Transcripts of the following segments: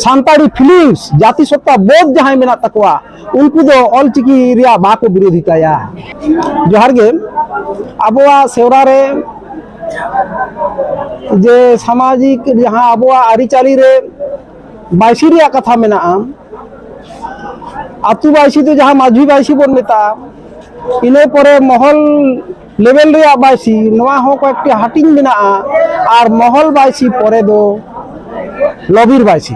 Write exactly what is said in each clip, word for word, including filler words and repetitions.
Santali feelings, ᱡᱟᱹᱛᱤ ᱥᱚᱛᱛᱟ ᱵᱳᱫᱷ ᱡᱟᱦᱟᱸᱭ ᱢᱮᱱᱟᱜ ᱛᱟᱠᱚᱣᱟ, ᱩᱱᱠᱩ ᱫᱚ ᱚᱞᱪᱤᱠᱤ ᱨᱮᱭᱟᱜ ᱵᱟᱠᱚ ᱵᱤᱨᱳᱫᱷᱤᱛᱟᱭᱟ᱾ ᱡᱚᱦᱟᱨ ᱜᱮ᱾ ᱟᱵᱚᱣᱟᱜ ᱥᱮᱣᱨᱟ ᱨᱮ ᱡᱮ ᱥᱟᱢᱟᱡᱤᱠ, ᱡᱟᱦᱟᱸ ᱟᱵᱚᱣᱟᱜ ᱟᱹᱨᱤᱪᱟᱹᱞᱤ ᱨᱮ ᱵᱟᱭᱥᱤ ᱨᱮᱭᱟᱜ ᱠᱟᱛᱷᱟ ᱢᱮᱱᱟᱜᱼᱟ, ᱟᱹᱛᱩ ᱵᱟᱭᱥᱤ ᱫᱚ ᱡᱟᱦᱟᱸ ᱢᱟᱹᱡᱷᱤ ᱵᱟᱭᱥᱤ ᱵᱚᱱ ᱢᱮᱛᱟᱜᱼᱟ, ᱤᱱᱟᱹ ᱯᱚᱨᱮ ᱢᱚᱦᱚᱞ ᱞᱮᱵᱮᱞ ᱨᱮᱭᱟᱜ ᱵᱟᱭᱥᱤ, ᱱᱚᱣᱟ ᱦᱚᱸ ᱠᱚᱭᱮᱠᱴᱤ ᱦᱟᱹᱴᱤᱧ ᱢᱮᱱᱟᱜᱼᱟ᱾ ᱟᱨ ᱢᱚᱦᱚᱞ ᱵᱟᱭᱥᱤ ᱯᱚᱨᱮ ᱫᱚ ᱞᱚᱵᱤᱨ ᱵᱟᱭᱥᱤ᱾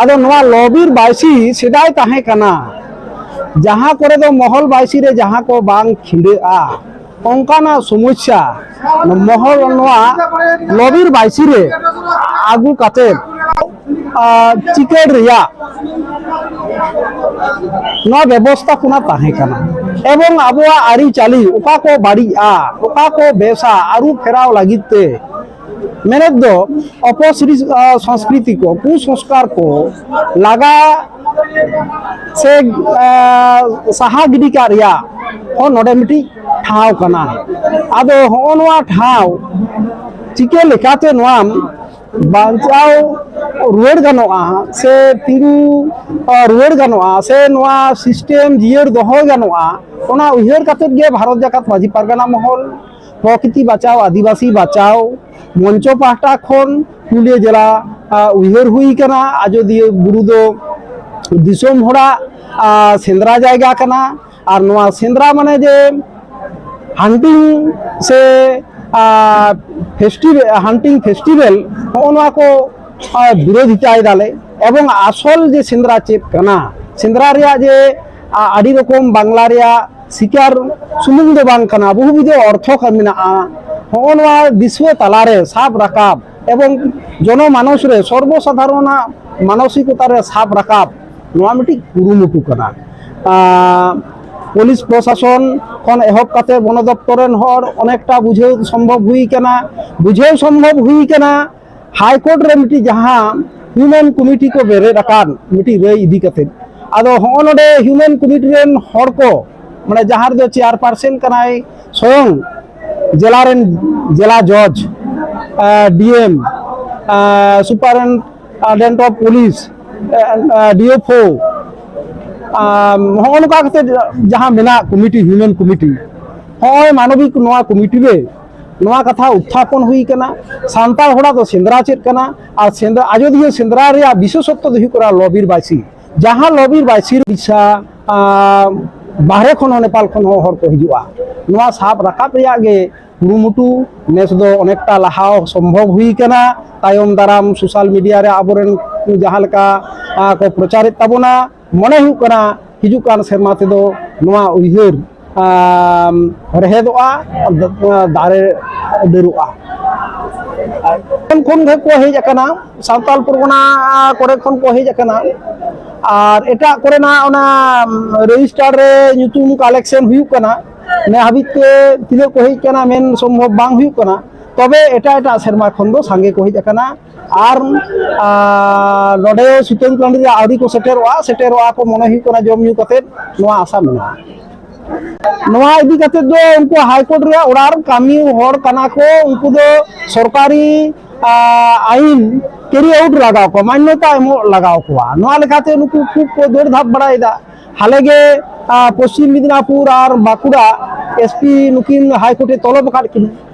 ᱟᱫᱚ ᱱᱚᱣᱟ ᱞᱚᱵᱤᱨ ᱵᱟᱭᱥᱤ ᱥᱮᱫᱟᱭ ᱛᱟᱦᱮᱸ ᱠᱟᱱᱟ, ᱡᱟᱦᱟᱸ ᱠᱚᱨᱮ ᱫᱚ ᱢᱚᱦᱚᱞ ᱵᱟᱭᱥᱤ ᱨᱮ ᱡᱟᱦᱟᱸ ᱠᱚ ᱵᱟᱝ ᱠᱷᱤᱸᱰᱟᱹᱜᱼᱟ, ᱚᱱᱠᱟᱱᱟᱜ ᱥᱚᱢᱚᱥᱥᱟ ᱢᱚᱦᱚᱞ ᱱᱚᱣᱟ ᱞᱚᱵᱤᱨ ᱵᱟᱭᱥᱤ ᱨᱮ ᱟᱹᱜᱩ ᱠᱟᱛᱮ, ᱟᱨ ᱪᱤᱠᱟᱹᱲ ᱨᱮᱭᱟᱜ ᱱᱚᱣᱟ ᱵᱮᱵᱚᱥᱛᱷᱟᱯᱚᱱᱟ ᱛᱟᱦᱮᱸ ᱠᱟᱱᱟ᱾ ᱮᱵᱚᱝ ᱟᱵᱚᱣᱟᱜ ᱟᱹᱨᱤᱪᱟᱹᱞᱤ ᱚᱠᱟ ᱠᱚ ᱵᱟᱹᱲᱤᱡᱼᱟ, ᱚᱠᱟ ᱠᱚ ᱵᱮᱥᱟ, ᱟᱹᱨᱩ ᱯᱷᱮᱨᱟᱣ ᱞᱟᱹᱜᱤᱫ ᱛᱮ ᱢᱮᱱᱮᱫ ᱫᱚ ᱚᱯᱚᱥᱨᱤ-, ᱟ, ᱥᱚᱝᱥᱠᱨᱤᱛᱤ ᱠᱚ, ᱠᱩᱥᱚᱝᱥᱠᱟᱨ ᱠᱚ ᱞᱟᱜᱟ ᱥᱮ, ᱟ, ᱥᱟᱦᱟ ᱜᱤᱰᱤ ᱠᱟᱜ ᱨᱮᱭᱟᱜ ᱦᱚᱸ ᱱᱚᱰᱮ ᱢᱤᱫᱴᱤᱡ ᱴᱷᱟᱶ ᱠᱟᱱᱟ᱾ ᱟᱫᱚ ᱦᱚᱸᱜᱼᱚ ᱱᱚᱣᱟ ᱴᱷᱟᱶ ᱪᱤᱠᱟᱹ ᱞᱮᱠᱟᱛᱮ ᱱᱚᱣᱟ ᱵᱟᱧᱪᱟᱣ ᱨᱩᱣᱟᱹᱲ ᱜᱟᱱᱚᱜᱼᱟ ᱥᱮ ᱛᱤᱸᱜᱩ, ᱟ, ᱨᱩᱣᱟᱹᱲ ᱜᱟᱱᱚᱜᱼᱟ ᱥᱮ ᱱᱚᱣᱟ ᱥᱤᱥᱴᱮᱢ ᱡᱤᱭᱟᱹᱲ ᱫᱚᱦᱚ ᱜᱟᱱᱚᱜᱼᱟ, ᱚᱱᱟ ᱩᱭᱦᱟᱹᱨ ᱠᱟᱛᱮᱫ ᱜᱮ ᱵᱷᱟᱨᱚᱛ ᱡᱟᱠᱟᱛ ᱢᱟᱹᱡᱷᱤ ᱯᱟᱨᱜᱟᱱᱟ ᱢᱚᱦᱚᱞ, ᱯᱨᱚᱠᱨᱤᱛᱤ ᱵᱟᱪᱟᱣ, ᱟᱹᱫᱤᱵᱟᱹᱥᱤ ᱵᱟᱪᱟᱣ ᱢᱚᱧᱪᱚ ᱯᱟᱦᱴᱟ ᱠᱷᱚᱱ ᱯᱩᱨᱩᱞᱤᱭᱟᱹ ᱡᱮᱞᱟ, ᱟ, ᱩᱭᱦᱟᱹᱨ ᱦᱩᱭ ᱠᱟᱱᱟ᱾ ᱟᱡᱚᱫᱤᱭᱟᱹ ᱵᱩᱨᱩ ᱫᱚ ᱫᱤᱥᱚᱢ ᱦᱚᱲᱟᱜ, ᱟ, ᱥᱮᱸᱫᱽᱨᱟ ᱡᱟᱭᱜᱟ ᱠᱟᱱᱟ᱾ ᱟᱨ ᱱᱚᱣᱟ ᱥᱮᱸᱫᱽᱨᱟ ᱢᱟᱱᱮ ᱡᱮ ᱦᱟᱱᱴᱤᱝ ᱥᱮ, ᱟ, ᱯᱷᱮᱥᱴᱤᱵᱷᱮ-, ᱦᱟᱱᱴᱤᱝ ᱯᱷᱮᱥᱴᱤᱵᱷᱮᱞ, ᱱᱚᱜᱼᱚ ᱱᱚᱣᱟ ᱠᱚ, ᱟ, ᱵᱤᱨᱳᱫᱷᱤᱛᱟᱭ ᱫᱟᱞᱮ᱾ ᱮᱵᱚᱝ ᱟᱥᱚᱞ ᱡᱮ ᱥᱮᱸᱫᱽᱨᱟ ᱪᱮᱫ ᱠᱟᱱᱟ, ᱥᱮᱸᱫᱽᱨᱟ ᱨᱮᱭᱟᱜ ᱡᱮ, ᱟ, ᱟᱹᱰᱤ ᱨᱚᱠᱚᱢ ᱵᱟᱝᱞᱟ ᱨᱮᱭᱟᱜ ᱥᱤᱠᱟᱨ ᱥᱩᱢᱩᱝ ᱫᱚ ᱵᱟᱝ ᱠᱟᱱᱟ, ᱵᱚᱦᱩᱵᱤᱫᱷ ᱚᱨᱛᱷᱚ ᱠᱚ ᱢᱮᱱᱟᱜᱼᱟ᱾ ᱦᱚᱸᱜᱼᱚ ᱱᱚᱣᱟ ᱫᱤᱥᱩᱣᱟᱹ ᱛᱟᱞᱟᱨᱮ ᱥᱟᱵ ᱨᱟᱠᱟᱵ ᱮᱵᱚᱝ ᱡᱚᱱᱚᱢᱟᱱᱚᱥ ᱨᱮ, ᱥᱚᱨᱵᱚ ᱥᱟᱫᱷᱟᱨᱚᱱᱟᱜ ᱢᱟᱱᱚᱥᱤᱠᱚᱛᱟ ᱨᱮ ᱥᱟᱵ ᱨᱟᱠᱟᱵ, ᱱᱚᱣᱟ ᱢᱤᱫᱴᱤᱡ ᱠᱩᱨᱩᱢᱩᱴᱩ ᱠᱟᱱᱟ᱾ ᱟᱸ, ᱯᱩᱞᱤᱥ ᱯᱨᱚᱥᱟᱥᱚᱱ ᱠᱷᱚᱱ ᱮᱦᱚᱵ ᱠᱟᱛᱮ ᱵᱚᱱᱚ ᱫᱚᱯᱛᱚᱨ ᱨᱮᱱ ᱦᱚᱲ ᱚᱱᱮᱠᱴᱟ ᱵᱩᱡᱷᱟᱹᱣ ᱥᱚᱢᱵᱷᱚᱵ ᱦᱩᱭ ᱠᱟᱱᱟ, ᱵᱩᱡᱷᱟᱹᱣ ᱥᱚᱢᱵᱷᱚᱵ ᱦᱩᱭ ᱠᱟᱱᱟ᱾ ᱦᱟᱭ ᱠᱳᱨᱴ ᱨᱮ ᱢᱤᱫᱴᱤᱡ ᱡᱟᱦᱟᱸ ᱦᱤᱭᱩᱢᱮᱱ ᱠᱚᱢᱤᱴᱤ ᱠᱚ ᱵᱮᱨᱮᱫ ᱟᱠᱟᱫ ᱢᱤᱫᱴᱤᱡ ᱨᱟᱹᱭ ᱤᱫᱤ ᱠᱟᱛᱮ, ᱟᱫᱚ ᱦᱚᱸᱜᱼᱚ ᱱᱚᱰᱮ ᱦᱤᱭᱩᱢᱮᱱ ᱠᱚᱢᱤᱴᱤ ᱨᱮᱱ ᱦᱚᱲ ᱠᱚ, ᱢᱟᱱᱮ ᱡᱟᱦᱟᱸ ᱨᱮᱫᱚ ᱪᱮᱭᱟᱨᱯᱟᱨᱥᱚᱱ ᱠᱟᱱᱟᱭ ᱥᱚᱭᱚᱝ ᱡᱮᱞᱟ ᱨᱮᱱ ᱡᱮᱞᱟ ᱡᱚᱡᱽ, D M, superintendent of police, D F O, ᱦᱚᱸᱜᱼᱚ ᱱᱚᱝᱠᱟ ᱠᱟᱛᱮ ᱡᱟᱦᱟᱸ ᱢᱮᱱᱟᱜ ᱠᱚᱢᱤᱴᱤ, ᱦᱤᱭᱩᱢᱮᱱ ᱠᱚᱢᱤᱴᱤ, ᱦᱚᱸᱜᱼᱚᱭ ᱢᱟᱱᱚᱵᱤᱠ ᱱᱚᱣᱟ ᱠᱚᱢᱤᱴᱤ ᱨᱮ ᱱᱚᱣᱟ ᱠᱟᱛᱷᱟ ᱩᱛᱛᱷᱟᱯᱚᱱ ᱦᱩᱭ ᱠᱟᱱᱟ, ᱥᱟᱱᱛᱟᱲ ᱦᱚᱲᱟᱜ ᱫᱚ ᱥᱮᱸᱫᱽᱨᱟ ᱪᱮᱫ ᱠᱟᱱᱟ, ᱟᱨ ᱥᱮᱸᱫᱽᱨᱟ, ᱟᱡᱚᱫᱤᱭᱟᱹ ᱥᱮᱸᱫᱽᱨᱟ ᱨᱮᱭᱟᱜ ᱵᱤᱥᱮᱥᱚᱛᱛᱚ ᱫᱚ ᱦᱩᱭᱩᱜ ᱠᱟᱱᱟ ᱞᱚᱵᱤᱨ ᱵᱟᱭᱥᱤ᱾ ᱡᱟᱦᱟᱸ ᱞᱚᱵᱤᱨ ᱵᱟᱭᱥᱤ ᱩᱲᱤᱥᱥᱟ, ᱟᱸ, ᱵᱟᱦᱨᱮ ᱠᱷᱚᱱ ᱦᱚᱸ, ᱱᱮᱯᱟᱞ ᱠᱷᱚᱱ ᱦᱚᱸ ᱦᱚᱲ ᱠᱚ ᱦᱤᱡᱩᱜᱼᱟ᱾ ᱱᱚᱣᱟ ᱥᱟᱵ ᱨᱟᱠᱟᱵ ᱨᱮᱭᱟᱜ ᱜᱮ ᱠᱩᱨᱩᱢᱩᱴᱩ ᱱᱮᱥ ᱫᱚ ᱚᱱᱮᱠᱴᱟ ᱞᱟᱦᱟ ᱥᱚᱢᱵᱷᱚᱵ ᱦᱩᱭ ᱠᱟᱱᱟ᱾ ᱛᱟᱭᱚᱢ ᱫᱟᱨᱟᱢ ᱥᱳᱥᱟᱞ ᱢᱤᱰᱤᱭᱟ ᱨᱮ ᱟᱵᱚᱨᱮᱱ ᱡᱟᱦᱟᱸ ᱞᱮᱠᱟ, ᱟᱸ, ᱠᱚ ᱯᱨᱚᱪᱟᱨᱮᱫ ᱛᱟᱵᱚᱱᱟ, ᱢᱚᱱᱮ ᱦᱩᱭᱩᱜ ᱠᱟᱱᱟ ᱦᱤᱡᱩᱜ ᱠᱟᱱ ᱥᱮᱨᱢᱟ ᱛᱮᱫᱚ ᱱᱚᱣᱟ ᱩᱭᱦᱟᱹᱨ, ᱟᱸ, ᱨᱮᱦᱮᱫᱚᱜᱼᱟ, ᱫᱟᱨᱮ ᱰᱟᱹᱨᱚᱜᱼᱟ᱾ ᱠᱷᱚᱱ ᱠᱷᱚᱱ ᱜᱮ ᱠᱚ ᱦᱮᱡ ᱟᱠᱟᱱᱟ, ᱥᱟᱱᱛᱟᱞ ᱯᱚᱨᱜᱚᱱᱟ ᱠᱚᱨᱮ ᱠᱷᱚᱱ ᱠᱚ ᱦᱮᱡ ᱟᱠᱟᱱᱟ, ᱟᱨ ᱮᱴᱟᱜ ᱠᱚᱨᱮᱱᱟᱜ ᱚᱱᱟ ᱨᱮᱡᱤᱥᱴᱟᱨ ᱨᱮ ᱧᱩᱛᱩᱢ ᱠᱟᱞᱮᱠᱥᱚᱱ ᱦᱩᱭᱩᱜ ᱠᱟᱱᱟ᱾ ᱱᱮ ᱦᱟᱹᱵᱤᱡ ᱛᱮ ᱛᱤᱱᱟᱹᱜ ᱠᱚ ᱦᱮᱡ ᱟᱠᱟᱱᱟ ᱢᱮᱱ ᱥᱚᱢᱵᱷᱚᱵ ᱵᱟᱝ ᱦᱩᱭᱩᱜ ᱠᱟᱱᱟ, ᱛᱚᱵᱮ ᱮᱴᱟᱜ ᱮᱴᱟᱜ ᱥᱮᱨᱢᱟ ᱠᱷᱚᱱ ᱫᱚ ᱥᱟᱸᱜᱮ ᱠᱚ ᱦᱮᱡ ᱟᱠᱟᱱᱟ᱾ ᱟᱨ, ᱟᱨ ᱱᱚᱰᱮ ᱥᱩᱛᱟᱹᱱ ᱴᱟᱺᱰᱤ ᱨᱮ ᱟᱹᱣᱨᱤ ᱠᱚ ᱥᱮᱴᱮᱨᱚᱜᱼᱟ, ᱥᱮᱴᱮᱨᱚᱜᱼᱟ ᱠᱚ ᱢᱚᱱᱮ ᱦᱩᱭᱩᱜ ᱠᱟᱱᱟ ᱡᱚᱢ ᱧᱩ ᱠᱟᱛᱮᱫ, ᱱᱚᱣᱟ ᱟᱥᱟ ᱢᱮᱱᱟᱜᱼᱟ᱾ ᱱᱚᱣᱟ ᱤᱫᱤ ᱠᱟᱛᱮᱫ ᱫᱚ ᱩᱱᱠᱩ ᱦᱟᱭ ᱠᱳᱨᱴ ᱨᱮᱭᱟᱜ ᱚᱰᱟᱨ, ᱠᱟᱹᱢᱤ ᱦᱚᱲ ᱠᱟᱱᱟ ᱠᱚ, ᱩᱱᱠᱩ ᱫᱚ ᱥᱚᱨᱠᱟᱨᱤ, ᱟ, ᱟᱭᱤᱱ ᱠᱮᱨᱤ ᱟᱣᱩᱴ ᱞᱟᱜᱟᱣ ᱠᱚᱣᱟ, ᱢᱟᱱᱱᱚᱛᱟ ᱮᱢᱚᱜ ᱞᱟᱜᱟᱣ ᱠᱚᱣᱟ᱾ ᱱᱚᱣᱟ ᱞᱮᱠᱟᱛᱮ ᱱᱩᱠᱩ ᱠᱷᱩᱵ ᱠᱚ ᱫᱟᱹᱲ ᱫᱷᱟᱯ ᱵᱟᱲᱟᱭᱮᱫᱟ᱾ ᱦᱟᱞᱮ ᱜᱮ, ᱟ, ᱯᱚᱥᱪᱤᱢ ᱢᱮᱫᱤᱱᱟᱯᱩᱨ ᱟᱨ ᱵᱟᱸᱠᱩᱲᱟ ᱮᱥ ᱯᱤ ᱱᱩᱠᱤᱱ ᱦᱟᱭ ᱠᱳᱨᱴ ᱮ ᱛᱚᱞᱚᱵ ᱟᱠᱟᱫ ᱠᱤᱱᱟ᱾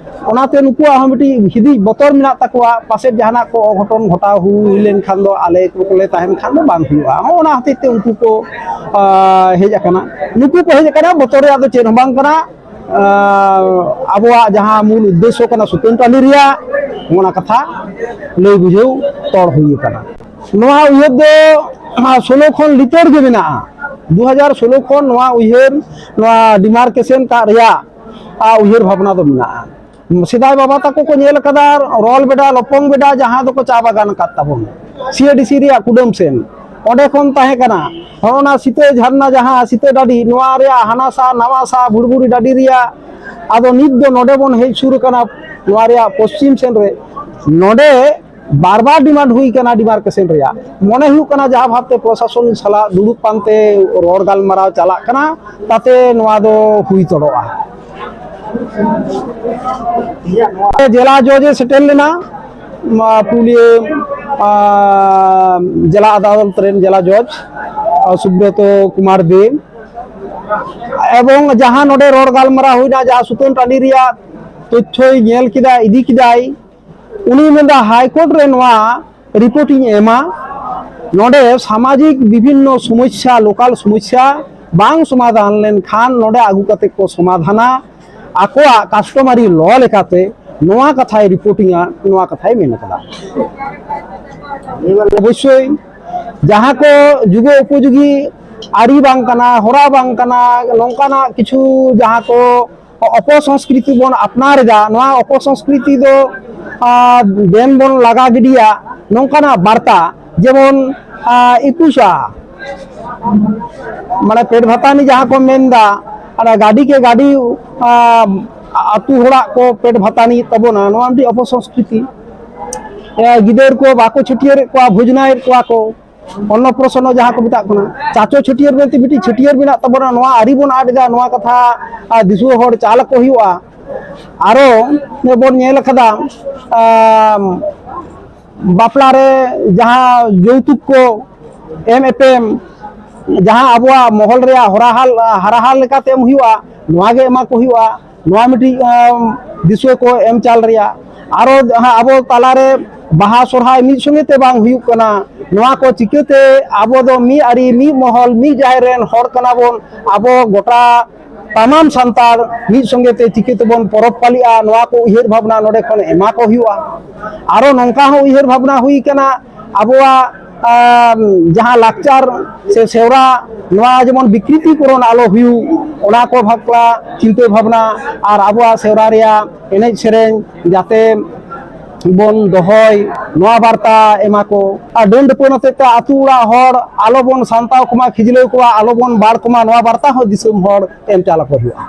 ᱚᱱᱟᱛᱮ ᱱᱩᱠᱩᱣᱟᱜ ᱦᱚᱸ ᱢᱤᱫᱴᱤᱡ ᱦᱤᱫᱤᱡ ᱵᱚᱛᱚᱨ ᱢᱮᱱᱟᱜ ᱛᱟᱠᱚᱣᱟ, ᱯᱟᱥᱮᱡ ᱡᱟᱦᱟᱱᱟᱜ ᱠᱚ ᱚᱜᱷᱚᱴᱚᱱ ᱜᱷᱚᱴᱟᱣ ᱦᱩᱭ ᱞᱮᱱᱠᱷᱟᱱ ᱫᱚ ᱟᱞᱮ ᱠᱚᱞᱮ ᱛᱟᱦᱮᱱ ᱠᱷᱟᱱ ᱫᱚ ᱵᱟᱝ ᱦᱩᱭᱩᱜᱼᱟ᱾ ᱚᱱᱟ ᱦᱚᱛᱮᱡ ᱛᱮ ᱩᱱᱠᱩ ᱠᱚ, ᱟ, ᱦᱮᱡ ᱟᱠᱟᱱᱟ᱾ ᱱᱩᱠᱩ ᱠᱚ ᱦᱮᱡ ᱟᱠᱟᱱᱟ, ᱵᱚᱛᱚᱨ ᱨᱮᱭᱟᱜ ᱫᱚ ᱪᱮᱫ ᱦᱚᱸ ᱵᱟᱝ ᱠᱟᱱᱟ᱾ ᱟ, ᱟᱵᱚᱣᱟᱜ ᱡᱟᱦᱟᱸ ᱢᱩᱞ ᱩᱫᱽᱫᱮᱥᱥᱚ ᱠᱟᱱᱟ ᱥᱩᱛᱟᱹᱱ ᱴᱟᱺᱰᱤ ᱨᱮᱭᱟᱜ, ᱚᱱᱟ ᱠᱟᱛᱷᱟ ᱞᱟᱹᱭ ᱵᱩᱡᱷᱟᱹᱣ ᱛᱚᱲ ᱦᱩᱭ ᱟᱠᱟᱱᱟ᱾ ᱱᱚᱣᱟ ᱩᱭᱦᱟᱹᱨ ᱫᱚ, ᱟ, ᱥᱳᱞᱳ ᱠᱷᱚᱱ ᱞᱤᱛᱟᱹᱲ ᱜᱮ ᱢᱮᱱᱟᱜᱼᱟ᱾ ᱫᱩ ᱦᱟᱡᱟᱨ ᱥᱳᱞᱳ ᱠᱷᱚᱱ ᱱᱚᱣᱟ ᱩᱭᱦᱟᱹᱨ, ᱱᱚᱣᱟ ᱰᱤᱢᱟᱨᱠᱮᱥᱚᱱ ᱠᱟᱜ ᱨᱮᱭᱟᱜ, ᱟ, ᱩᱭᱦᱟᱹᱨ ᱵᱷᱟᱵᱽᱱᱟ ᱫᱚ ᱢᱮᱱᱟᱜᱼᱟ᱾ ᱥᱮᱫᱟᱭ ᱵᱟᱵᱟ ᱛᱟᱠᱚ ᱠᱚ ᱧᱮᱞ ᱟᱠᱟᱫᱟ, ᱨᱚᱞ ᱵᱮᱰᱟ, ᱞᱚᱯᱚᱝ ᱵᱮᱰᱟ, ᱡᱟᱦᱟᱸ ᱫᱚᱠᱚ ᱪᱟ ᱵᱟᱜᱟᱱ ᱟᱠᱟᱫ ᱛᱟᱵᱚᱱ, ᱥᱤ ᱮ ᱰᱤ ᱥᱤ ᱨᱮᱭᱟᱜ ᱠᱩᱰᱟᱹᱢ ᱥᱮᱱ, ᱚᱸᱰᱮ ᱠᱷᱚᱱ ᱛᱟᱦᱮᱸ ᱠᱟᱱᱟ᱾ ᱦᱚᱸ, ᱚᱱᱟ ᱥᱤᱛᱟᱹ ᱡᱷᱟᱨᱱᱟ, ᱡᱟᱦᱟᱸ ᱥᱤᱛᱟᱹ ᱰᱟᱹᱰᱤ, ᱱᱚᱣᱟ ᱨᱮᱭᱟᱜ ᱦᱟᱱᱟ ᱥᱟ ᱱᱟᱣᱟ ᱥᱟ ᱵᱷᱩᱲᱵᱷᱩᱲᱤ ᱰᱟᱹᱰᱤ ᱨᱮᱭᱟᱜ, ᱟᱫᱚ ᱱᱤᱛ ᱫᱚ ᱱᱚᱰᱮ ᱵᱚᱱ ᱦᱮᱡ ᱥᱩᱨ ᱟᱠᱟᱱᱟ ᱱᱚᱣᱟ ᱨᱮᱭᱟᱜ ᱯᱚᱥᱪᱤᱢ ᱥᱮᱱ ᱨᱮ᱾ ᱱᱚᱰᱮ ᱵᱟᱨ ᱵᱟᱨ ᱰᱤᱢᱟᱱᱰ ᱦᱩᱭ ᱠᱟᱱᱟ ᱰᱤᱢᱟᱨᱠᱮᱥᱚᱱ ᱨᱮᱭᱟᱜ᱾ ᱢᱚᱱᱮ ᱦᱩᱭᱩᱜ ᱠᱟᱱᱟ ᱡᱟᱦᱟᱸ ᱵᱷᱟᱵᱽᱛᱮ ᱯᱨᱚᱥᱟᱥᱚᱱ ᱥᱟᱞᱟᱜ ᱫᱩᱲᱩᱵ ᱯᱟᱱᱛᱮ ᱨᱚᱲ ᱜᱟᱞᱢᱟᱨᱟᱣ ᱪᱟᱞᱟᱜ ᱠᱟᱱᱟ, ᱛᱟᱛᱮ ᱱᱚᱣᱟ ᱫᱚ ᱦᱩᱭ ᱛᱚᱲᱚᱜᱼᱟ᱾ ᱡᱮᱞᱟ ᱡᱚᱡᱽ ᱮ ᱥᱮᱴᱮᱨ ᱞᱮᱱᱟ, ᱢᱟ, ᱯᱩᱞᱤᱭᱟᱹ ᱟᱨ ᱡᱮᱞᱟ ᱟᱫᱟᱞᱚᱛ ᱨᱮᱱ ᱡᱮᱞᱟ ᱡᱚᱡᱽ, ᱟᱨ ᱥᱩᱵᱨᱚᱛᱚ ᱠᱩᱢᱟᱨ ᱫᱮᱵ, ᱮᱵᱚᱝ ᱡᱟᱦᱟᱸ ᱱᱚᱰᱮ ᱨᱚᱲ ᱜᱟᱞᱢᱟᱨᱟᱣ ᱦᱩᱭᱱᱟ, ᱡᱟᱦᱟᱸ ᱥᱩᱛᱟᱹᱱ ᱴᱟᱺᱰᱤ ᱨᱮᱭᱟᱜ ᱛᱚᱛᱛᱷᱚᱭ ᱧᱮᱞ ᱠᱮᱫᱟ, ᱤᱫᱤ ᱠᱮᱫᱟᱭ, ᱩᱱᱤ ᱢᱮᱱᱫᱟ ᱦᱟᱭᱠᱳᱨᱴ ᱨᱮ ᱱᱚᱣᱟ ᱨᱤᱯᱳᱨᱴ ᱤᱧ ᱮᱢᱟ, ᱱᱚᱰᱮ ᱥᱟᱢᱟᱡᱤᱠ ᱵᱤᱵᱷᱤᱱᱱᱚ ᱥᱚᱢᱚᱥᱥᱟ, ᱞᱳᱠᱟᱞ ᱥᱚᱢᱚᱥᱥᱟ ᱵᱟᱝ ᱥᱚᱢᱟᱫᱷᱟᱱ ᱞᱮᱱᱠᱷᱟᱱ ᱱᱚᱰᱮ ᱟᱹᱜᱩ ᱠᱟᱛᱮ ᱠᱚ ᱥᱚᱢᱟᱫᱷᱟᱱᱟ, ᱟᱠᱚᱣᱟᱜ ᱠᱟᱥᱴᱚᱢᱟᱨᱤ ᱞᱚ ᱞᱮᱠᱟᱛᱮ ᱱᱚᱣᱟ ᱠᱟᱛᱷᱟᱭ ᱨᱤᱯᱳᱨᱴᱤᱝᱟ, ᱱᱚᱣᱟ ᱠᱟᱛᱷᱟᱭ ᱢᱮᱱ ᱠᱟᱫᱟ᱾ ᱚᱵᱚᱥᱥᱳᱭ ᱡᱟᱦᱟᱸ ᱠᱚ ᱡᱩᱜᱚ ᱩᱯᱚᱡᱳᱜᱤ ᱟᱹᱨᱤ ᱵᱟᱝ ᱠᱟᱱᱟ, ᱦᱚᱨᱟ ᱵᱟᱝ ᱠᱟᱱᱟ, ᱱᱚᱝᱠᱟᱱᱟᱜ ᱠᱤᱪᱷᱩ ᱡᱟᱦᱟᱸ ᱠᱚ ᱚᱯᱚᱥᱚᱝᱥᱠᱨᱤᱛᱤ ᱵᱚᱱ ᱟᱯᱱᱟᱨ ᱮᱫᱟ, ᱱᱚᱣᱟ ᱚᱯᱚᱥᱚᱝᱥᱠᱨᱤᱛᱤ ᱫᱚ, ᱟᱸ, ᱵᱮᱱ ᱵᱚᱱ ᱞᱟᱜᱟ ᱜᱤᱰᱤᱭᱟ, ᱱᱚᱝᱠᱟᱱᱟᱜ ᱵᱟᱨᱛᱟ᱾ ᱡᱮᱢᱚᱱ, ᱟᱸ, ᱮᱠᱩᱥᱟ, ᱢᱟᱱᱮ ᱯᱮᱴ ᱵᱷᱟᱛᱟᱱᱤ ᱡᱟᱦᱟᱸ ᱠᱚ ᱢᱮᱱᱫᱟ, ᱚᱱᱟ ᱜᱟᱹᱰᱤ ᱠᱮ ᱜᱟᱹᱰᱤ, ᱟᱸ, ᱟᱹᱛᱩ ᱦᱚᱲᱟᱜ ᱠᱚ ᱯᱮᱴ ᱵᱷᱟᱛᱟᱱᱤ ᱛᱟᱵᱚᱱᱟ, ᱱᱚᱣᱟ ᱢᱤᱫᱴᱤᱡ ᱚᱯᱚᱥᱚᱝᱥᱠᱨᱤᱛᱤ᱾ ᱮ, ᱜᱤᱫᱟᱹᱨ ᱠᱚ ᱵᱟᱠᱚ ᱪᱷᱟᱹᱴᱭᱟᱹᱨᱮᱫ ᱠᱚᱣᱟ, ᱵᱷᱚᱡᱽᱱᱟᱭᱮᱫ ᱠᱚᱣᱟ ᱠᱚ, ᱚᱱᱱᱚᱯᱨᱚᱥᱚᱱᱚ ᱡᱟᱦᱟᱸ ᱠᱚ ᱢᱮᱛᱟᱜ ᱠᱟᱱᱟ, ᱪᱟᱪᱚ ᱪᱷᱟᱹᱴᱭᱟᱹᱨ ᱢᱮᱱᱛᱮ ᱢᱤᱫᱴᱤᱡ ᱪᱷᱟᱹᱴᱭᱟᱹᱨ ᱢᱮᱱᱟᱜ ᱛᱟᱵᱚᱱᱟ, ᱱᱚᱣᱟ ᱟᱹᱨᱤ ᱵᱚᱱ ᱟᱫ ᱮᱫᱟ, ᱱᱚᱣᱟ ᱠᱟᱛᱷᱟ, ᱟᱨ ᱫᱤᱥᱩᱣᱟᱹ ᱦᱚᱲ ᱪᱟᱞ ᱟᱠᱚ ᱦᱩᱭᱩᱜᱼᱟ᱾ ᱟᱨᱚ ᱵᱚᱱ ᱧᱮᱞ ᱟᱠᱟᱫᱟ, ᱟᱢ, ᱵᱟᱯᱞᱟ ᱨᱮ ᱡᱟᱦᱟᱸ ᱡᱳᱣᱛᱩᱠ ᱠᱚ ᱮᱢ ᱮᱯᱮᱢ, ᱡᱟᱦᱟᱸ ᱟᱵᱚᱣᱟᱜ ᱢᱚᱦᱚᱞ ᱨᱮᱭᱟᱜ ᱦᱚᱨᱟᱦᱟᱞ, ᱦᱟᱨᱟᱦᱟᱞ ᱞᱮᱠᱟᱛᱮ ᱮᱢ ᱦᱩᱭᱩᱜᱼᱟ, ᱱᱚᱣᱟ ᱜᱮ ᱮᱢᱟ ᱠᱚ ᱦᱩᱭᱩᱜᱼᱟ᱾ ᱱᱚᱣᱟ ᱢᱤᱫᱴᱤᱡ, ᱟᱢ, ᱫᱤᱥᱩᱣᱟᱹ ᱠᱚ ᱮᱢ ᱪᱟᱞ ᱨᱮᱭᱟᱜ᱾ ᱟᱨᱚ ᱡᱟᱦᱟᱸ ᱟᱵᱚ ᱛᱟᱞᱟᱨᱮ ᱵᱟᱦᱟ ᱥᱚᱨᱦᱟᱭ ᱢᱤᱫ ᱥᱚᱸᱜᱮ ᱛᱮ ᱵᱟᱝ ᱦᱩᱭᱩᱜ ᱠᱟᱱᱟ, ᱱᱚᱣᱟ ᱠᱚ ᱪᱤᱠᱟᱹᱛᱮ ᱟᱵᱚ ᱫᱚ ᱢᱤᱫ ᱟᱹᱨᱤ, ᱢᱤᱫ ᱢᱚᱦᱚᱞ, ᱢᱤᱫ ᱡᱟᱦᱮᱨ ᱨᱮᱱ ᱦᱚᱲ ᱠᱟᱱᱟ ᱵᱚᱱ, ᱟᱵᱚ ᱜᱚᱴᱟ ᱛᱟᱢᱟᱢ ᱥᱟᱱᱛᱟᱲ ᱢᱤᱫ ᱥᱚᱸᱜᱮ ᱛᱮ ᱪᱤᱠᱟᱹ ᱛᱮᱵᱚᱱ ᱯᱚᱨᱚᱵᱽ ᱯᱟᱹᱞᱤᱜᱼᱟ, ᱱᱚᱣᱟ ᱠᱚ ᱩᱭᱦᱟᱹᱨ ᱵᱷᱟᱵᱽᱱᱟ ᱱᱚᱰᱮ ᱠᱷᱚᱱ ᱮᱢᱟ ᱠᱚ ᱦᱩᱭᱩᱜᱼᱟ᱾ ᱟᱨᱚ ᱱᱚᱝᱠᱟ ᱦᱚᱸ ᱩᱭᱦᱟᱹᱨ ᱵᱷᱟᱵᱽᱱᱟ ᱦᱩᱭ ᱠᱟᱱᱟ, ᱟᱵᱚᱣᱟᱜ, ᱟᱢ, ᱡᱟᱦᱟᱸ ᱞᱟᱠᱪᱟᱨ ᱥᱮ ᱥᱮᱣᱨᱟ, ᱱᱚᱣᱟ ᱡᱮᱢᱚᱱ ᱵᱤᱠᱨᱤᱛᱤᱠᱚᱨᱚᱱ ᱟᱞᱚ ᱦᱩᱭᱩᱜ, ᱚᱱᱟ ᱠᱚ ᱵᱷᱟᱵᱽᱱᱟ, ᱪᱤᱱᱛᱟᱹ ᱵᱷᱟᱵᱽᱱᱟ ᱟᱨ ᱟᱵᱚᱣᱟᱜ ᱥᱮᱣᱨᱟ ᱨᱮᱭᱟᱜ ᱮᱱᱮᱡ ᱥᱮᱨᱮᱧ ᱡᱟᱛᱮ ᱵᱚᱱ ᱫᱚᱦᱚᱭ, ᱱᱚᱣᱟ ᱵᱟᱨᱛᱟ ᱮᱢᱟ ᱠᱚ᱾ ᱟᱨ ᱰᱟᱹᱱ ᱰᱟᱹᱯᱟᱹᱱ ᱟᱛᱮᱫ ᱛᱮ ᱟᱹᱛᱩ ᱚᱲᱟᱜ ᱦᱚᱲ ᱟᱞᱚ ᱵᱚᱱ ᱥᱟᱱᱛᱟᱣ ᱠᱚᱢᱟ, ᱠᱷᱤᱡᱞᱟᱹᱣ ᱠᱚᱣᱟ, ᱟᱞᱚ ᱵᱚᱱ ᱵᱟᱲ ᱠᱚᱢᱟ, ᱱᱚᱣᱟ ᱵᱟᱨᱛᱟ ᱦᱚᱸ ᱫᱤᱥᱚᱢ ᱦᱚᱲ ᱮᱢ ᱪᱟᱞ ᱟᱠᱚ ᱦᱩᱭᱩᱜᱼᱟ᱾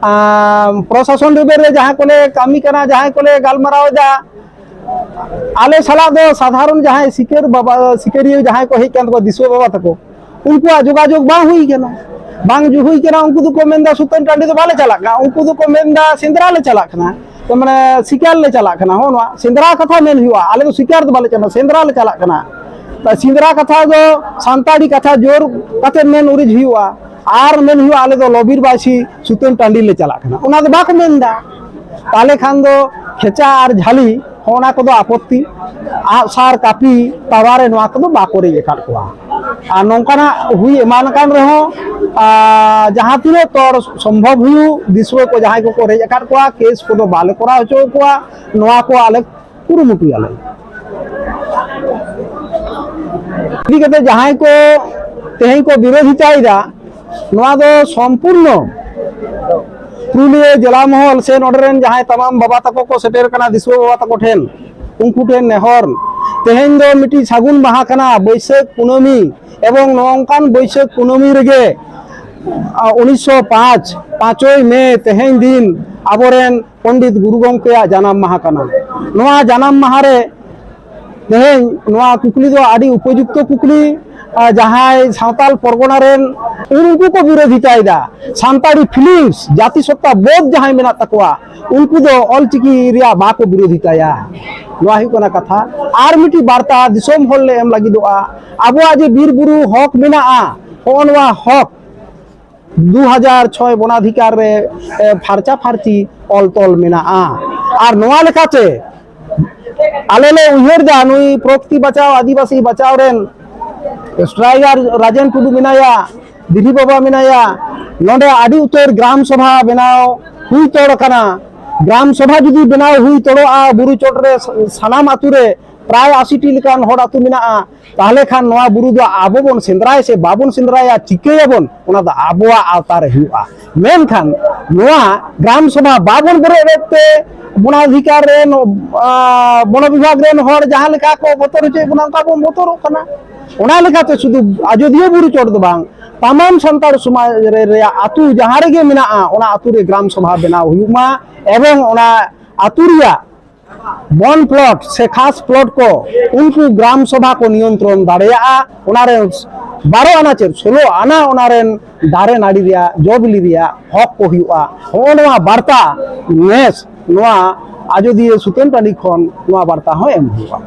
ᱟᱢ, ᱯᱨᱚᱥᱟᱥᱚᱱ ᱞᱮᱵᱮᱞ ᱨᱮ ᱡᱟᱦᱟᱸ ᱠᱚᱞᱮ ᱠᱟᱹᱢᱤ ᱠᱟᱱᱟ, ᱡᱟᱦᱟᱸᱭ ᱠᱚᱞᱮ ᱜᱟᱞᱢᱟᱨᱟᱣ ᱮᱫᱟ, ᱟᱞᱮ ᱥᱟᱞᱟᱜ ᱫᱚ ᱥᱟᱫᱷᱟᱨᱚᱱ ᱡᱟᱦᱟᱸᱭ ᱥᱤᱠᱟᱹᱨ ᱵᱟᱵᱟ, ᱥᱤᱠᱟᱹᱨᱤᱭᱟᱹ ᱡᱟᱦᱟᱸᱭ ᱠᱚ ᱦᱮᱡ ᱠᱟᱱ ᱛᱟᱠᱚᱣᱟ, ᱫᱤᱥᱩᱣᱟᱹ ᱵᱟᱵᱟ ᱛᱟᱠᱚ, ᱩᱱᱠᱩᱣᱟᱜ ᱡᱳᱜᱟᱡᱳᱜᱽ ᱵᱟᱝ ᱦᱩᱭ ᱠᱟᱱᱟ᱾ ᱵᱟᱝ ᱡᱩ-, ᱦᱩᱭ ᱠᱟᱱᱟ, ᱩᱱᱠᱩ ᱫᱚᱠᱚ ᱢᱮᱱᱫᱟ ᱥᱩᱛᱟᱹᱱ ᱴᱟᱺᱰᱤ ᱫᱚ ᱵᱟᱞᱮ ᱪᱟᱞᱟᱜ ᱠᱟᱱᱟ, ᱩᱱᱠᱩ ᱫᱚᱠᱚ ᱢᱮᱱᱫᱟ ᱥᱮᱸᱫᱽᱨᱟ ᱞᱮ ᱪᱟᱞᱟᱜ ᱠᱟᱱᱟ᱾ ᱢᱟᱱᱮ ᱥᱤᱠᱟᱨ ᱞᱮ ᱪᱟᱞᱟᱜ ᱠᱟᱱᱟ᱾ ᱦᱚᱸ, ᱱᱚᱣᱟ ᱥᱮᱸᱫᱽᱨᱟ ᱠᱟᱛᱷᱟ ᱢᱮᱱ ᱦᱩᱭᱩᱜᱼᱟ, ᱟᱞᱮ ᱫᱚ ᱥᱤᱠᱟᱨ ᱫᱚ ᱵᱟᱞᱮ ᱪᱟᱞᱟᱜᱼᱟ, ᱥᱮᱸᱫᱽᱨᱟ ᱞᱮ ᱪᱟᱞᱟᱜ ᱠᱟᱱᱟ᱾ ᱥᱮᱸᱫᱽᱨᱟ ᱠᱟᱛᱷᱟ ᱫᱚ ᱥᱟᱱᱛᱟᱲᱤ ᱠᱟᱛᱷᱟ ᱡᱳᱨ ᱠᱟᱛᱮ ᱢᱮᱱ ᱩᱨᱤᱡ ᱦᱩᱭᱩᱜᱼᱟ, ᱟᱨ ᱢᱮᱱ ᱦᱩᱭᱩᱜᱼᱟ ᱟᱞᱮ ᱫᱚ ᱞᱚᱵᱤᱨ ᱵᱟᱭᱥᱤ ᱥᱩᱛᱟᱹᱱ ᱴᱟᱺᱰᱤ ᱞᱮ ᱪᱟᱞᱟᱜ ᱠᱟᱱᱟ, ᱚᱱᱟ ᱫᱚ ᱵᱟᱠᱚ ᱢᱮᱱ ᱮᱫᱟ᱾ ᱛᱟᱦᱚᱞᱮ ᱠᱷᱟᱱ ᱫᱚ ᱠᱷᱮᱪᱟ ᱟᱨ ᱡᱷᱟᱹᱞᱤ, ᱦᱚᱸ, ᱚᱱᱟ ᱠᱚᱫᱚ ᱟᱯᱚᱛᱛᱤ᱾ ᱟᱜᱼᱥᱟᱨ ᱠᱟᱹᱯᱤ ᱛᱟᱣᱟᱨᱮ ᱱᱚᱣᱟ ᱠᱚᱫᱚ ᱵᱟᱠᱚ ᱨᱮᱡ ᱟᱠᱟᱫ ᱠᱚᱣᱟ᱾ ᱟᱨ ᱱᱚᱝᱠᱟᱱᱟᱜ ᱦᱩᱭ ᱮᱢᱟᱱ ᱟᱠᱟᱱ ᱨᱮᱦᱚᱸ, ᱟᱨ ᱡᱟᱦᱟᱸ ᱛᱤᱱᱟᱹᱜ ᱛᱚᱨ ᱥᱚᱢᱵᱷᱚᱵ ᱦᱩᱭᱩᱜ, ᱫᱤᱥᱩᱣᱟᱹ ᱠᱚ ᱡᱟᱦᱟᱸᱭ ᱠᱚᱠᱚ ᱨᱮᱡ ᱟᱠᱟᱫ ᱠᱚᱣᱟ, ᱠᱮᱥ ᱠᱚᱫᱚ ᱵᱟᱞᱮ ᱠᱚᱨᱟᱣ ᱦᱚᱪᱚ ᱠᱚᱣᱟ᱾ ᱱᱚᱣᱟ ᱠᱚ ᱟᱞᱮ ᱠᱩᱨᱩᱢᱩᱴᱩᱭᱟᱞᱮ᱾ ᱤᱫᱤ ᱠᱟᱛᱮ ᱡᱟᱦᱟᱸᱭ ᱠᱚ ᱛᱮᱦᱮᱧ ᱠᱚ ᱵᱤᱨᱳᱫᱷᱤᱛᱟᱭᱮᱫᱟ, ᱱᱚᱣᱟ ᱫᱚ ᱥᱚᱢᱯᱩᱨᱱᱚ ᱯᱩᱨᱩᱞᱤᱭᱟᱹ ᱡᱮᱞᱟ ᱢᱚᱦᱚᱞ ᱥᱮ ᱱᱚᱰᱮ ᱨᱮᱱ ᱡᱟᱦᱟᱸᱭ ᱛᱟᱢᱟᱢ ᱵᱟᱵᱟ ᱛᱟᱠᱚ ᱠᱚ ᱥᱮᱴᱮᱨ ᱠᱟᱱᱟ, ᱫᱤᱥᱩᱣᱟᱹ ᱵᱟᱵᱟ ᱛᱟᱠᱚ ᱴᱷᱮᱱ, ᱩᱱᱠᱩ ᱴᱷᱮᱱ ᱱᱮᱦᱚᱨ, ᱛᱮᱦᱮᱧ ᱫᱚ ᱢᱤᱫᱴᱤᱡ ᱥᱟᱹᱜᱩᱱ ᱢᱟᱦᱟ ᱠᱟᱱᱟ, ᱵᱟᱹᱭᱥᱟᱹᱠᱷ ᱠᱩᱱᱟᱹᱢᱤ, ᱮᱵᱚᱝ ᱱᱚᱝᱠᱟᱱ ᱵᱟᱹᱭᱥᱟᱹᱠᱷ ᱠᱩᱱᱟᱹᱢᱤ ᱨᱮᱜᱮ, ᱟ, ᱩᱱᱤᱥᱥᱚ ᱯᱟᱸᱪ, ᱯᱟᱸᱪᱚᱭ ᱢᱮ, ᱛᱮᱦᱮᱧ ᱫᱤᱱ ᱟᱵᱚᱨᱮᱱ ᱯᱚᱱᱰᱤᱛ ᱜᱩᱨᱩ ᱜᱚᱢᱠᱮᱭᱟᱜ ᱡᱟᱱᱟᱢ ᱢᱟᱦᱟ ᱠᱟᱱᱟ᱾ ᱱᱚᱣᱟ ᱡᱟᱱᱟᱢ ᱢᱟᱦᱟ ᱨᱮ ᱛᱮᱦᱮᱧ ᱱᱚᱣᱟ ᱠᱩᱠᱞᱤ ᱫᱚ ᱟᱹᱰᱤ ᱩᱯᱚᱡᱩᱠᱛᱚ ᱠᱩᱠᱞᱤ᱾ ᱟ, ᱡᱟᱦᱟᱸᱭ ᱥᱟᱶᱛᱟᱞ ᱯᱚᱨᱜᱚᱱᱟ ᱨᱮᱱ ᱩᱱᱠᱩ ᱠᱚ ᱵᱤᱨᱳᱫᱷᱤᱛᱟᱭᱮᱫᱟ, ᱥᱟᱱᱛᱟᱲᱤ ᱯᱷᱤᱞᱤᱝᱥ, ᱡᱟᱹᱛᱤ ᱥᱚᱛᱛᱟ ᱵᱳᱫᱷ ᱡᱟᱦᱟᱸᱭ ᱢᱮᱱᱟᱜ ᱛᱟᱠᱚᱣᱟ, ᱩᱱᱠᱩ ᱫᱚ ᱚᱞᱪᱤᱠᱤ ᱨᱮᱭᱟᱜ ᱵᱟᱠᱚ ᱵᱤᱨᱳᱫᱷᱤᱛᱟᱭᱟ᱾ ᱱᱚᱣᱟ ᱦᱩᱭᱩᱜ ᱠᱟᱱᱟ ᱠᱟᱛᱷᱟ᱾ ᱟᱨ ᱢᱤᱫᱴᱤᱡ ᱵᱟᱨᱛᱟ ᱫᱤᱥᱚᱢ ᱦᱚᱲ ᱞᱮ ᱮᱢ ᱞᱟᱹᱜᱤᱫᱚᱜᱼᱟ, ᱟᱵᱚᱣᱟᱜ ᱡᱮ ᱵᱤᱨ ᱵᱩᱨᱩ ᱦᱚᱠ ᱢᱮᱱᱟᱜᱼᱟ, ᱦᱚᱸᱜᱼᱚ ᱱᱚᱣᱟ ᱦᱚᱠ ᱫᱩ ᱦᱟᱡᱟᱨ ᱪᱷᱚᱭ ᱵᱚᱱᱟᱫᱷᱤᱠᱟᱨ ᱨᱮ, ᱮ, ᱯᱷᱟᱨᱪᱟ ᱯᱷᱟᱨᱪᱤ ᱚᱞ ᱛᱚᱞ ᱢᱮᱱᱟᱜᱼᱟ᱾ ᱟᱨ ᱱᱚᱣᱟ ᱞᱮᱠᱟᱛᱮ ᱟᱞᱮ ᱞᱮ ᱩᱭᱦᱟᱹᱨ ᱫᱟ, ᱱᱩᱭ ᱯᱨᱚᱠᱨᱤᱛᱤ ᱵᱟᱪᱟᱣ, ᱟᱹᱫᱤᱵᱟᱹᱥᱤ ᱵᱟᱪᱟᱣ ᱨᱮᱱ ᱥᱴᱨᱟᱭᱜᱟᱨ ᱨᱟᱡᱮᱱ ᱴᱩᱰᱩ ᱢᱮᱱᱟᱭᱟ, ᱫᱤᱞᱤ ᱵᱟᱵᱟ ᱢᱮᱱᱟᱭᱟ, ᱱᱚᱰᱮ ᱟᱹᱰᱤ ᱩᱛᱟᱹᱨ ᱜᱨᱟᱢ ᱥᱚᱵᱷᱟ ᱵᱮᱱᱟᱣ ᱦᱩᱭ ᱛᱚᱲ ᱟᱠᱟᱱᱟ᱾ ᱜᱨᱟᱢ ᱥᱚᱵᱷᱟ ᱡᱩᱫᱤ ᱵᱮᱱᱟᱣ ᱦᱩᱭ ᱛᱚᱲᱚᱜᱼᱟ, ᱵᱩᱨᱩ ᱪᱚᱴ ᱨᱮ ᱥᱟᱱᱟᱢ ᱟᱛᱩ ᱨᱮ ᱯᱨᱟᱭ ᱟᱥᱤ ᱴᱤ ᱞᱮᱠᱟᱱ ᱦᱚᱲ ᱟᱹᱛᱩ ᱢᱮᱱᱟᱜᱼᱟ, ᱛᱟᱦᱚᱞᱮ ᱠᱷᱟᱱ ᱱᱚᱣᱟ ᱵᱩᱨᱩ ᱫᱚ ᱟᱵᱚ ᱵᱚᱱ ᱥᱮᱸᱫᱽᱨᱟᱭᱟ ᱥᱮ ᱵᱟᱵᱚᱱ ᱥᱮᱸᱫᱽᱨᱟᱭᱟ, ᱪᱤᱠᱟᱹᱭᱟᱵᱚᱱ, ᱚᱱᱟ ᱫᱚ ᱟᱵᱚᱣᱟᱜ ᱟᱣᱛᱟ ᱨᱮ ᱦᱩᱭᱩᱜᱼᱟ᱾ ᱢᱮᱱᱠᱷᱟᱱ ᱱᱚᱣᱟ ᱜᱨᱟᱢ ᱥᱚᱵᱷᱟ ᱵᱟᱵᱚᱱ ᱵᱮᱨᱮᱫ ᱮᱫ ᱛᱮ ᱵᱚᱱᱟᱫᱷᱤᱠᱟᱨ ᱨᱮᱱ, ᱟ, ᱵᱚᱱᱚ ᱵᱤᱵᱷᱟᱜᱽ ᱨᱮᱱ ᱦᱚᱲ ᱡᱟᱦᱟᱸ ᱞᱮᱠᱟ ᱠᱚ ᱵᱚᱛᱚᱨ ᱦᱚᱪᱚᱭᱮᱫ ᱵᱚᱱᱟ, ᱚᱱᱠᱟ ᱵᱚᱱ ᱵᱚᱛᱚᱨᱚᱜ ᱠᱟᱱᱟ᱾ ᱚᱱᱟ ᱞᱮᱠᱟᱛᱮ ᱥᱩᱫᱷᱩ ᱟᱡᱚᱫᱤᱭᱟᱹ ᱵᱩᱨᱩ ᱪᱚᱴ ᱫᱚ ᱵᱟᱝ, ᱛᱟᱢᱟᱢ ᱥᱟᱱᱛᱟᱲ ᱥᱚᱢᱟᱡᱽ ᱨᱮ, ᱨᱮᱭᱟᱜ ᱟᱹᱛᱩ ᱡᱟᱦᱟᱸ ᱨᱮᱜᱮ ᱢᱮᱱᱟᱜᱼᱟ, ᱚᱱᱟ ᱟᱹᱛᱩ ᱨᱮ ᱜᱨᱟᱢ ᱥᱚᱵᱷᱟ ᱵᱮᱱᱟᱣ ᱦᱩᱭᱩᱜ ᱢᱟ, ᱮᱵᱚᱝ ᱚᱱᱟ ᱟᱹᱛᱩ ᱨᱮᱭᱟᱜ ᱵᱚᱱ ᱯᱞᱚᱴ ᱥᱮ ᱠᱷᱟᱥ ᱯᱞᱚᱴ ᱠᱚ ᱩᱱᱠᱩ ᱜᱨᱟᱢ ᱥᱚᱵᱷᱟ ᱠᱚ ᱱᱤᱭᱚᱱᱛᱨᱚᱱ ᱫᱟᱲᱮᱭᱟᱜᱼᱟ᱾ ᱚᱱᱟᱨᱮ ᱵᱟᱨᱚ ᱟᱱᱟ ᱪᱮᱫ ᱥᱳᱞᱳ ᱟᱱᱟ ᱚᱱᱟᱨᱮᱱ ᱫᱟᱨᱮ ᱱᱟᱹᱲᱤ ᱨᱮᱭᱟᱜ ᱡᱚ ᱵᱤᱞᱤ ᱨᱮᱭᱟᱜ ᱦᱚᱠ ᱠᱚ ᱦᱩᱭᱩᱜᱼᱟ᱾ ᱦᱚᱸᱜᱼᱚ ᱱᱚᱣᱟ ᱵᱟᱨᱛᱟ ᱱᱮᱥ ᱱᱚᱣᱟ ᱟᱡᱚᱫᱤᱭᱟᱹ ᱥᱩᱛᱟᱹᱱ ᱴᱟᱺᱰᱤ ᱠᱷᱚᱱ ᱱᱚᱣᱟ ᱵᱟᱨᱛᱟ ᱦᱚᱸ ᱮᱢ ᱦᱩᱭᱩᱜᱼᱟ᱾